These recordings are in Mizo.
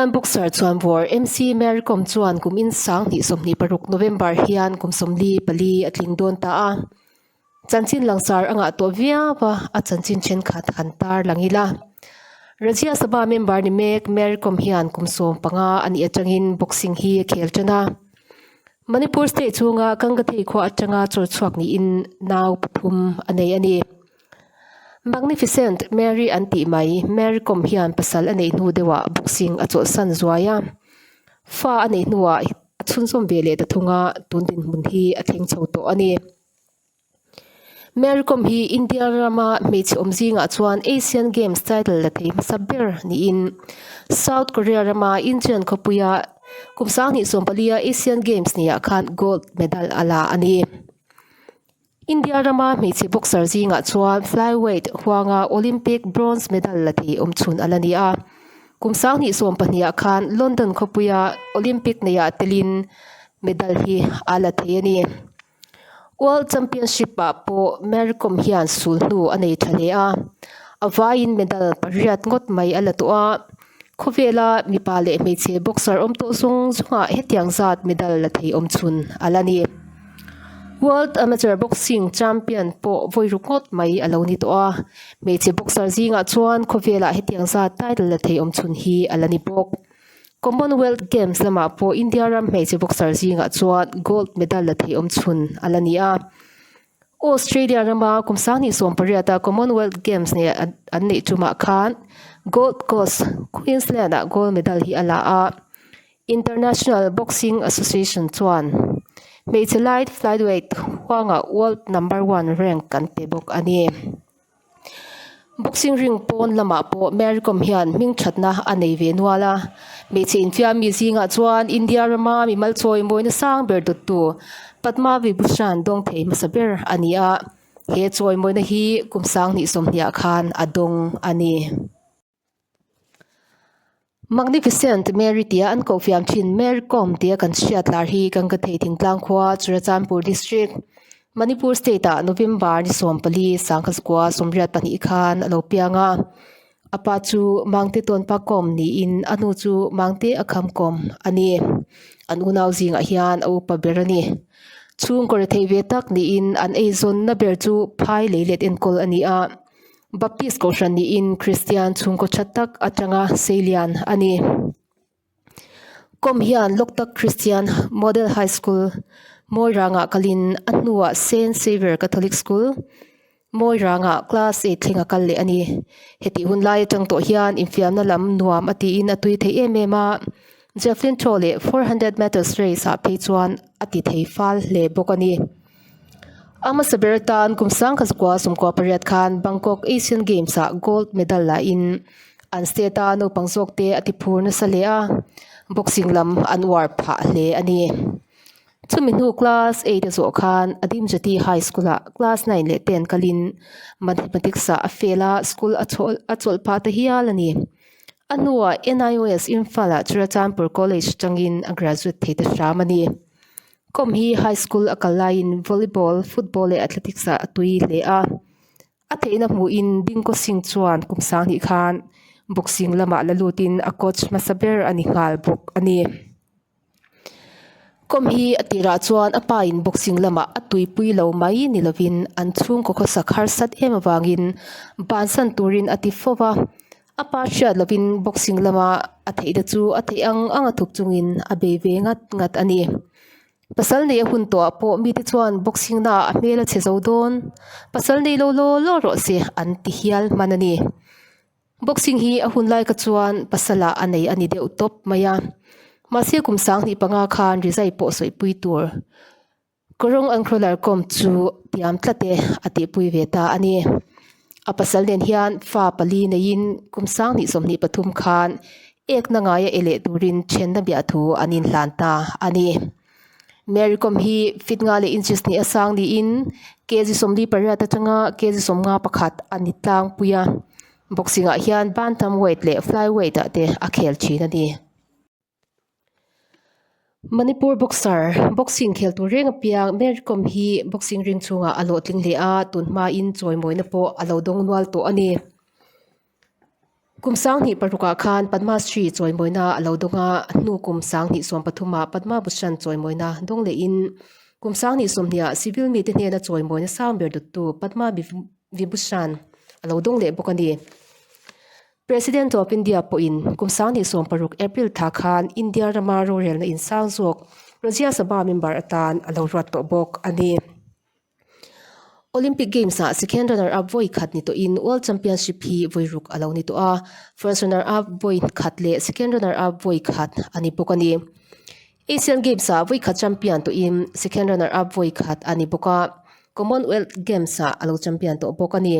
Indian boxer chuanvawr MC Mary Kom chuan kum in 2026 November hian kum 44 a tling dawn ta a. Chanchin langsar a ngah tawh viau a, a chanchin thenkhat han tar lang ila. Rajya Sabha member ni mek Mary Kom hian kum 15 a nih atangin boxing hi a khel tan a. Manipur state chhunga Kangathei khua atanga chawr chhuak niin nau pathum a nei a ni. Magnificent Mary an tih mai, Mary Kom hian pasal a neih hnu deuhah boxing a chawlhsan zuai a. Fa a neih hnuah a chhunzawm ve leh ta thung a, tun dinhmun hi a thleng chho tawh a ni. Mary Kom hi India rama hmeichhe awm zingah chuan Asian Games title la thei hmasa ber niin South Korea rama Incheon khawpuia kum 2014 a Asian Games niah khan gold medal a la a ni. India rama hmeichhe boxer zingah chuan flyweight huanga Olympic bronze medal la thei awm chhun a la ni a. Kum 2012 ah khan London khawpuia Olympic neiah telin medal hi a la thei a ni. World Championship ah pawh Mary Kom hian sul hnu a nei tha hle a, a vaiin medal pariat ngawt mai a la tawh a. Khawvela mipa leh hmeichhe boxer awm tawh zawng zawngah hetiang zat medal la thei awm chhun a la ni. World Amateur Boxing Champion pawh vawi ruk ngawt mai a lo ni tawh a, hmeichhe boxer zingah chuan khawvelah hetiang zat title la thei awm chhun hi a la ni bawk. Commonwealth Games lamah pawh India ram hmeichhe boxer zingah chuan gold medal la thei awm chhun a la ni a. Australia rama kum 2018 a Commonwealth Games nei an neih tumah khan Gold Coast, Queensland ah gold medal hi a la a. International Boxing Association chuan hmeichhe light flyweight huangah world number one rank an pe bawk a ni. Boxing ring pawn lamah pawh Mary Kom hian hming thatna a nei ve nual a, hmeichhe infiam mi zingah chuan India rama mimal chawi mawina sang ber dawttu Padma Vibhushan dawng thei hmasa ber a ni a, he chawi mawina hi kum 2020 ah khan a dawng a ni. Magnificent Mary tia an koh fiam thin Mary Kom tia kan hriat lar hi Gangathei thingtlang khua Churachandpur District, Manipur State ah November ni 14 1982 khan a lo piang a. A pa chu Mangte Tawnpa Kom niin a nu chu Mangte Akham Kom a ni. An unau zingah hian a upa ber a ni. Chhungkaw rethei ve tak niin an eizawnna ber chu phai leilet enkawl a ni a. Baptist kohhran niin Kristian chhungkaw tha tak atanga seilian a ni. Kom hian Loktak Christian Model High School, Mawirangah kalin a hnuah Saint Xavier Catholic School, Mawirangah class eight thleng a kal leh a ni. Hetih hun lai atang tawh hian infiamna lam nuam a tiin a tui thei em em a, javelin throw leh 400 meters race ah phei chuan a ti thei fal hle bawk a ni. A hmasa ber atan kum 1998 khan Bangkok Asian Games ah gold medal la in an state a naupang zawk te a ti phur nasa hle a, boxing lam an uar phah hle a ni. Chumi hnu class eight a zawh khan Adimjati High School ah class nine leh ten kalin Mathematics ah a fail a, school a chawlh phah ta hial a ni. A hnuah NIOS Imphal ah Churachandpur College tangin a graduate thei ta hram a ni. Kom hi high school a kal laiin volleyball, football leh athletics ah a tui hle a. A theihna hmuhin Dingko Singh chuan kum 20 khan boxing lamah la lutin a coach hmasa ber a ni nghal bawk a ni. Kom hi a tirah chuan a pa in boxing lamah a tuipui lo mai ni lovin an chhungkaw khawsak harsat em avangin bansan turin a ti fo va. A pa hriat lovin boxing lama a theihna chu a theih ang ang a thup chungin a bei ve ngat ngat a ni. Pasal nei a hun tawhah pawh mite chuan boxing naah a hmel a chhe zo dawn, pasal nei lo law law rawh se an ti hial hman a ni. Boxing hi a hun lai kha chuan pasalah a nei a ni deuh tawp mai a, mahse kum 2005 khan rizai pawh sawipui tur Kawrawng an crawler kawm chu tiam tlat e a tihpui ve ta a ni. A pasal nen hian fa pali neiin kum 2023 khan ekna ngaia e leh turin thenna biahthu an inhlan ta a ni. Mary Kom hi feet nga leh inches hnih a sang niin kg 48 atanga kg 51 a ni tlangpui a. Boxing ah hian bantamweight leh flyweight ah te a khel thin a ni. Manipur boxer boxing khel tur reng apiang Mary Kom hi boxing ring chhungah a hlawhtling hle a, tun hmain chawimawina pawh a lo dawng nual tawh a ni. Kum 2006 ah khan Padma Shri chawimawina a lo dawng a, a hnu kum 2013 ah Padma Bhushan chawimawina dawng lehin kum 2020 ah civil mite hnena chawimawina sang ber dawttu Padma Vibhushan a lo dawng leh bawk a ni. President of India pawhin kum 2016 April thla khan India rama rorelna insang zawk Rajya Sabha member atan a lo ruat tawh bawk a ni. Olympic Games ah second runner up vawi khat ni tawhin World Championship hi vawi ruk a lo ni tawh a, first runner up vawi khat leh second runner up vawi khat a ni bawk a ni. Asian Games ah vawi khat champion tawhin second runner up vawi khat a ni bawk a, Commonwealth Games ah a lo champion tawh bawk a ni.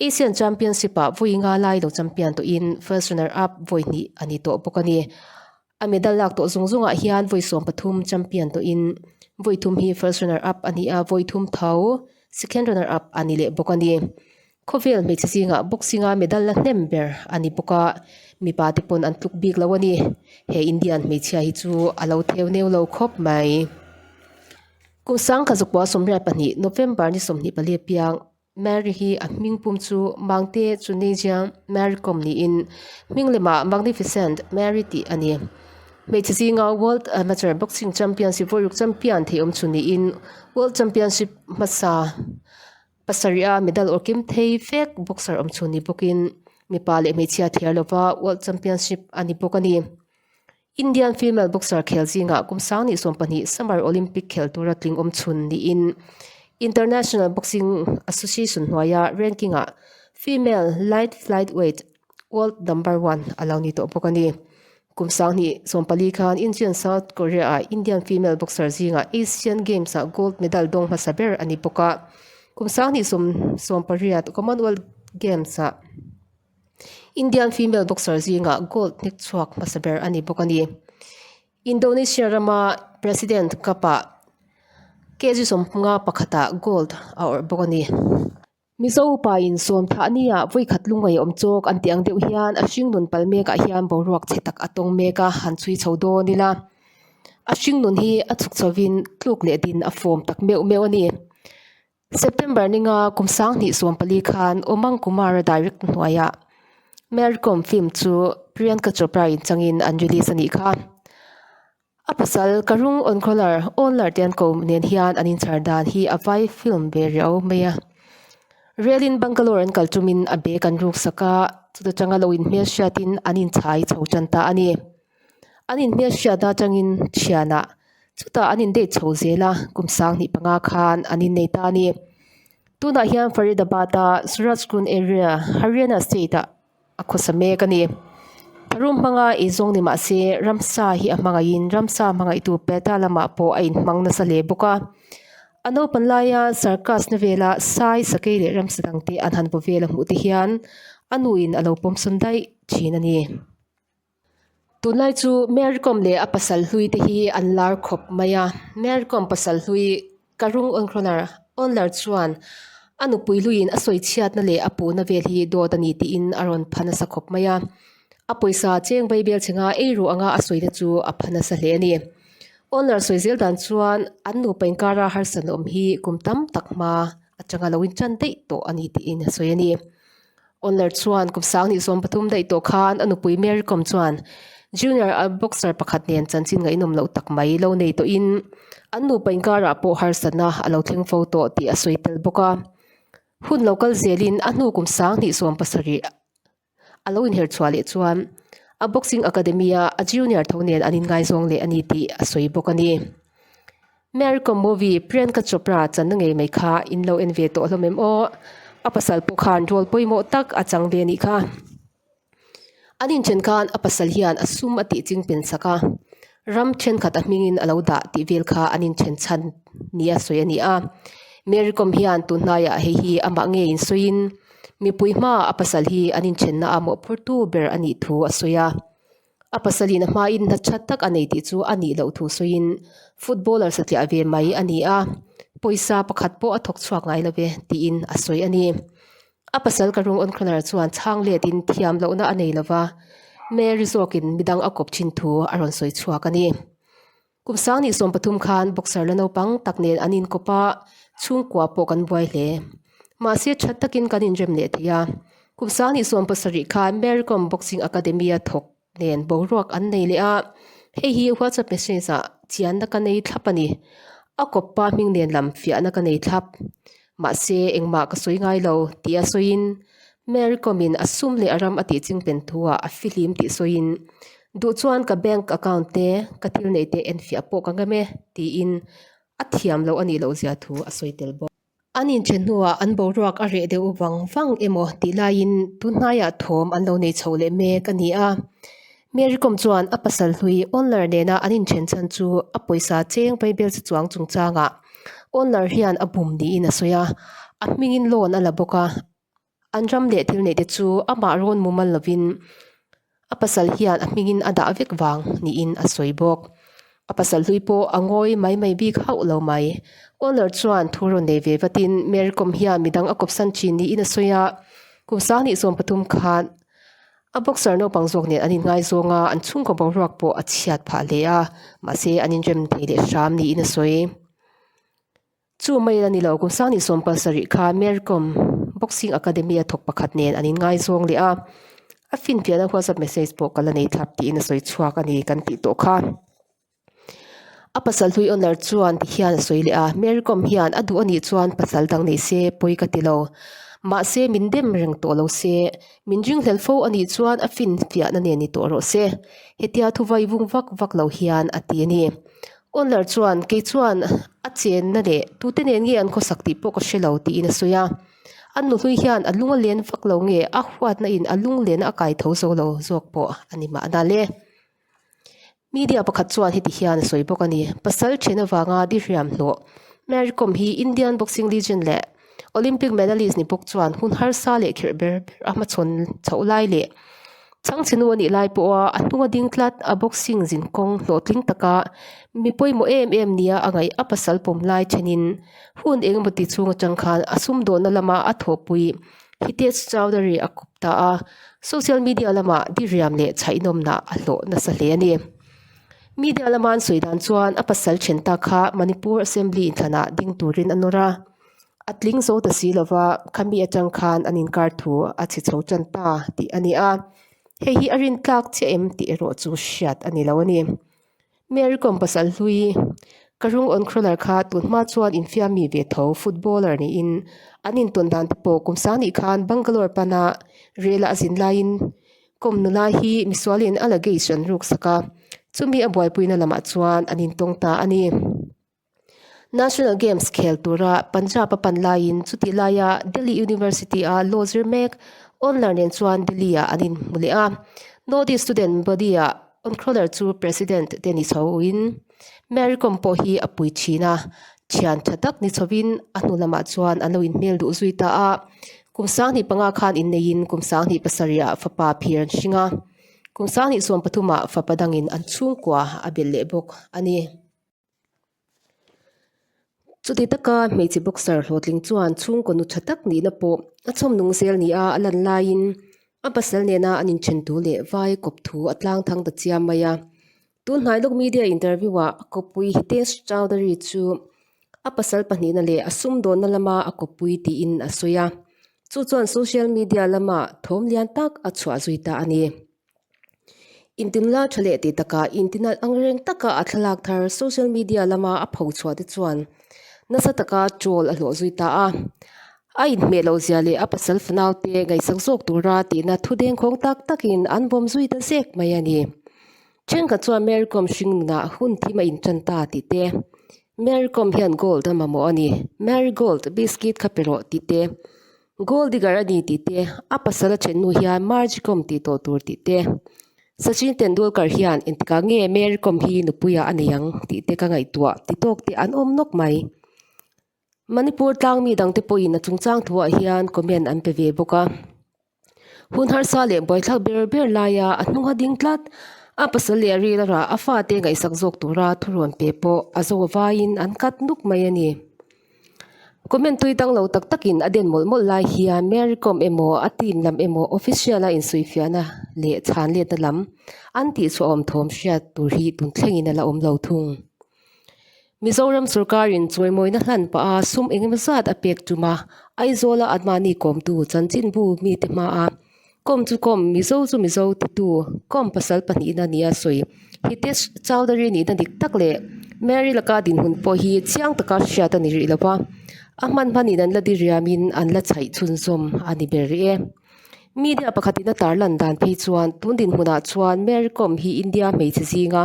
Asian Championship ah vawi nga lai lo champion tawhin first runner up vawi hnih a ni tawh bawk a ni. A medal lak tawh zung zungah hian vawi 13 champion tawhin vawi thum hi first runner up a ni a, vawi thum tho second runner up a ni leh bawk a ni. Khawvel hmeichhe zingah boxing a medal la hnem ber a ni bawk a, mipa te pawn an tluk bik lo a ni. He Indian hmeichhia hi chu a lo theu neu lo khawp mai. Kum 1982 November ni 24 piang Mary hi a hming pum chu Mangte Chunejiang Mary Kom niin hming lemah Magnificent Mary tih a ni. Hmeichhe zinga World Amateur Boxing Championship vawi ruk champion thei awm chu niin World Championship hmasa pasarih a medal awr kim thei vek boxer awm chu ni bawkin mipa leh hmeichhia thiar lova World Championship a ni bawk a ni. Indian female boxer khel zingah kum 2012 Summer Olympic khel tura tling awm chhun niin International Boxing Association hnuaia ranking ah female light flyweight world number one a lo ni tawh bawk a ni. Kum 2014 khan Incheon South Korea ah Indian female boxer zingah Asian Games ah gold medal dawng hmasa ber a ni bawk a. Kum 2018 Commonwealth Games ah Indian female boxer zingah gold hnek chhuak hmasa ber a ni bawk a ni. Indonesia rama President Cup ah kg 50 pakhatah gold a awrh bawk a ni. Mizo upa in sawm thah nia vawi khat lungngaih awm chawk an tih ang deuh hian a hring nun pal mekah hian boruak chhe tak a tawng mek a, han chhui chho dawn ila. A hring nun hi a chhuk chhovin tluk leh din a fawm tak meuh meuh a ni. September ninga kum 2014 khan Umang Kumar-a direct hnuaiah Mary Kom film chu Priyanka Chopra in changin an release a nih kha. A pasal Karun Onkholar Onlar te an ko nen hian an inchhar dan hi a vai film ve riau mai a. Rel in Bangalore an kal tumin a bag an ruk sak a, chuta tanga lo inhmelhriatin an inchhai chho tan ta a ni. An inhmelhriat atangin thianah chutah an indate chho zel a, kum 2005 khan an innei ta a ni. Tunah hian Faridabad-a Surajkund area, Haryana state-ah a khawsa mek a ni. Tharum hmanga eizawng ni mah se ramsa hi a hmangaihin ramsa hmangaihtu peta lamah pawh a inhmang nasa hle bawk a. A naupan laia circus na vela sai, sakei leh ramsa dangte an han vaw vel a hmuh te hian a nuin a lo pawmsawn daih thin a ni. Tunlai chu Mary Kom leh a pasal hlui te hi an lar khawp mai a, Mary Kom pasal hlui Karung Onkhronar Onlar chuan a nupui hluiin a sawi chhiatna leh a puhna vel hi dawt a ni tiin a rawn pha nasa khawp mai a, a pawisa cheng vaibel chhenga ei ruh anga a sawina chu a pha nasa hle a ni. Onlar sawi zel dan chuan an nupa inkara harsatna awm hi kum tam tak hma atanga lo intan daih tawh a ni tiin a sawi a ni. Onler chuan kum 2013 daih tawh khan a nupui Mary Kom chuan junior boxer pakhat nen chanchin ngaihnawm loh tak mai lo nei tawhin an nupa inkarah pawh harsatna a lo thleng fo tawh tih a sawi tel bawk a. Hun lo kal zelin a hnu kum 2017 a lo inher chhuah leh chuan a boxing academy-a a junior tho nen an inngaizawng leh a ni tih a sawi bawk a ni. Mary Kom movie Priyanka Chopra channa ngei mai kha in lo en ve tawh hlawm em aw? A pasal pawh khan role pawimawh tak a chang ve anih kha. An inthen khan a pasal hian a sum a tih ching pen sak a, ram thenkhat a hmingin a lo dah tih vel kha an inthen chhan nia sawi a ni a. Mary Kom hian tun hnaiah hei hi amah ngeiin sawiin mipui hmaah a pasal hi an inthenna a mawhphurtu ber a nih thu a sawi a. A pasalin a hmain hna that tak a nei tih chu a nih loh thu sawiin footballer satliah ve mai a ni a, pawisa pakhat pawh a thawk chhuak ngai lo ve tiin a sawi a ni. A pasal Karung Onkhroner chuan chhang letin thiam lohna a nei lova, Mary zawkin midang a kawp thin thu a rawn sawi chhuak a ni. Kum 2013 khan boxer la naupang tak nen an inkawp a, chhungkua pawh kan buai hle. Mahse that takin kan inrem leh thei a. Kum 2017 khan Mary Kom Boxing Academy-a thawk nen boruak an nei leh a, hei hi WhatsApp message ah chianna ka nei thlap a ni. A kawppa hming nen lam fiahna ka nei thlap. Mahse, engmah ka sawi ngai lo tih a sawiin Mary Kom-in a sum leh a ram a tih chingpen thu ah a fihlim tih sawiin, Duh chuan ka bank account te, ka thil neih te enfiah pawh ka ngam e tiin a thiam loh a nih loh zia thu a sawi tel bawk. An inchen hnuah an boruak a reh deuh vang vang emaw tih laiin tunhnaiah thawm an lo nei chho leh mek a ni a. Mary Kom chuan a pasal hlui Onler nena an inchen chhan chu a pawisa cheng vaibel che chuang chungchangah Onler hian a bum niin a sawi a, a hmingin loan a la bawk a. An ram leh thil neihte chu amah rawn mumal lovin a pasal hian a hmingin a dah vek vang niin a sawi bawk. A pasal hlui pawh a ngawi mai mai bik hauh lo mai. Owner chuan thu rawn nei ve vatin Mary Kom hian midang a kawpsan thin niin a sawi a, kum 2023 khan a boxer naupang zawk nen an inngaizawng a, an chhungkaw boruak pawh a chhiat phah hle a, mahse an inrem thei leh hram niin a sawi. Chu mai a ni lo, kum 2017 kha Mary Kom Boxing Academy a thawk pakhat nen an inngaizawng leh a, a finfiahna WhatsApp message pawh ka la nei thlap tiin a sawi chhuak a ni kan tih tawh kha. A pasal hlui owner chuan ti hian a sawi leh a, Mary Kom hian a duh a nih chuan pasal dang nei se pawi ka ti lo. Mahse min dem reng tawh lo se, min ringhlel fo a nih chuan a finfiahna nen ni tawh rawh se. Hetia thuvai vung vak vak lo hian a ti a ni. Owner chuan, Kei chuan a chenna leh tute nen nge an khawsak tih pawh ka hre lo, tiin a sawi a. An nuhlui hian a lung a len vak lo nge a huatna in a lunglen a kai tho zo lo zawk pawh a ni mahna le. Media pakhat chuan heti hian a sawi bawk a ni, Pasal then avanga dihriam hlawh Mary Kom hi Indian Boxing Legend leh Olympic medalist ni bawk chuan hun harsa leh khirh ber ber a hmachhawn chhoh lai leh chhangchhe nu a nih lai pawha a hnunga ding tlat a boxing zinkawng hlawhtling taka mi pawimawh em em nia a ngaih a pasal pawm lai thenin hun engemaw ti chhung atang khan a sumdawnna lama a thawhpui Hitesh Chowdhury a kawp ta a, social media lamah diriam leh chhaihnawmna a hlawh nasa hle a ni. Media lama an sawi dan chuan a pasal then ta kha Manipur Assembly inthlanah ding turin a nawr a. A tling zo ta si lova, khami atang khan an inkar thu a chhe chho tan ta tih a ni a. Hei hi a rintlak chiah em tih erawh chu hriat a ni lo a ni. Mary Kom pasal hlui, ka rung on crawler kha tun hma chuan infiammi ve tho footballer niin an intawn dan te pawh kum sang nih khan Bangalore pana rel a zin laiin Kom nula hi misualin a luggage an ruksak a, chumi a buaipuina lamah chuan an intawng ta a ni. National Games khel tura Punjab a pan laiin chutih laia Delhi University-a law zir mek Onler nen chuan Delhi-ah an inhmu leh a. North East Student Body-ah Oncroller chu President te ni chhoin Mary Kom pawh hi a pui thin a, thian tha tak ni chhovin a hnu lamah chuan an lo inhmel duh zui ta a. Kum 25 khan inneiin kum 27 ah fapa phir an hring a, kum 2013 ah fapa dangin an chhungkua a belh leh bawk a ni. Chuti taka hmeichhe boxer hlawhtling chuan chhungkaw nu tha tak nihna pawh a chhawm nung zel nia a lan laiin a pasal nena an inthen thu leh vai kawp thu a tlang thang ta chiam mai a. Tun hnai lawk media interview ah a kawppui Hitesh Chowdhury chu a pasal pahnihna leh a sumdawnna lama a kawppui tiin a sawi a, chu chuan social media lama thawm lian tak a chhuah zui ta a ni. Intinla tha leh tih takah intinalh ang reng taka a thlalak thar social media lama a pho chhuah te chuan nasa taka troll a hlawh zui ta a. A inhmeh loh zia leh a pasal fanau te ngaihsak zawk tura tihna thu dengkhawng tak takin an vawm zui ta zek mai a ni. Thenkhat chuan Mary Kom hring nunah hun thim a intan ta tih te, Mary Kom hian gold a mamawh a ni, Mary Gold biscuit kha pe rawh tih te, Gold digger a ni tih te, a pasal a then hnu hian Margie Kom tih tawh tur tih te, Sachin Tendulkar hian engtikah nge Mary Kom hi nupuiah a nei ang tih te ka ngaihtuah ti tawk te an awm nawk mai. Manipur tlangmi dangte pawhin a chungchang thuah hian comment an pe ve bawk a. Hun harsa leh buaithlak ber ber laia a hnung a ding tlat. A pasal leh a ril a rah a fate ngaihsak zawk tura thurawn pe pawh a zo vaiin an kat nuk mai a ni. Comment tui dang lo tak takin a den mawlh mawlh lai hian Mary Kom emaw a team lam emaw official a insuifiahna leh chhan letna lam an tihchhuahawm thawm hriat tur hi tun thlengin a la awm lo thung. Mizoram sorkarin chawimawina hlan pah a sum engemaw zat a pek tum a, Aizawla anmahni kawmtu chanchinbu mite hmaa kawm chu kawm, Mizo chu Mizo titu kawm pasal pahnihna nia sawi. Hitesh Chowdhury nihna dik tak leh Mary laka dinhmun pawh hi chiang taka hriat a ni rih lo va, a hman hmanin an la diriamin an la chhaih chhunzawm a ni ber rih e. Media pakhatin a tarlan dan phei chuan tun dinhmunah chuan Mary Kom hi India hmeichhe zinga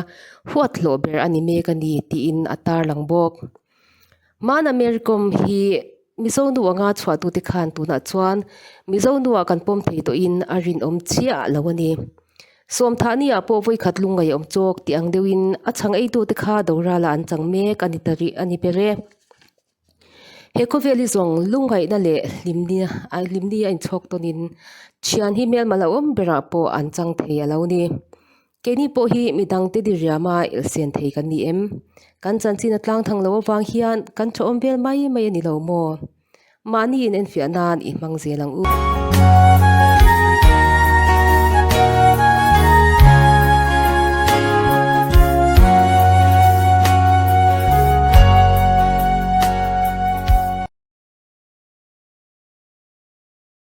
huat hlawh ber a ni mek a ni tiin a tarlang bawk. Hmana Mary Kom hi Mizo nu anga chhuahtute khan tunah chuan Mizo nuah kan pawm thei tawhin a rinawm chiah lo a ni. Sawmthahni ah pawh vawikhat lungngaih awm chawk tih ang deuhin a chhang eitute kha Dorala an chang mek a ni ta rih a ni ber e. He khawvel hi zawng lungngaihna leh hlimni hlimni a inchhawk tawnin thian hi hmelma lo awm berah pawh an chang thei a lo ni. Keini pawh hi midangte diriama elsen thei kan ni em? Kan chanchin a tlang thang lo avang hian kan thawhawm vel mai mai a ni lo maw? Mahni inenfiah nan i hmang zel ang u.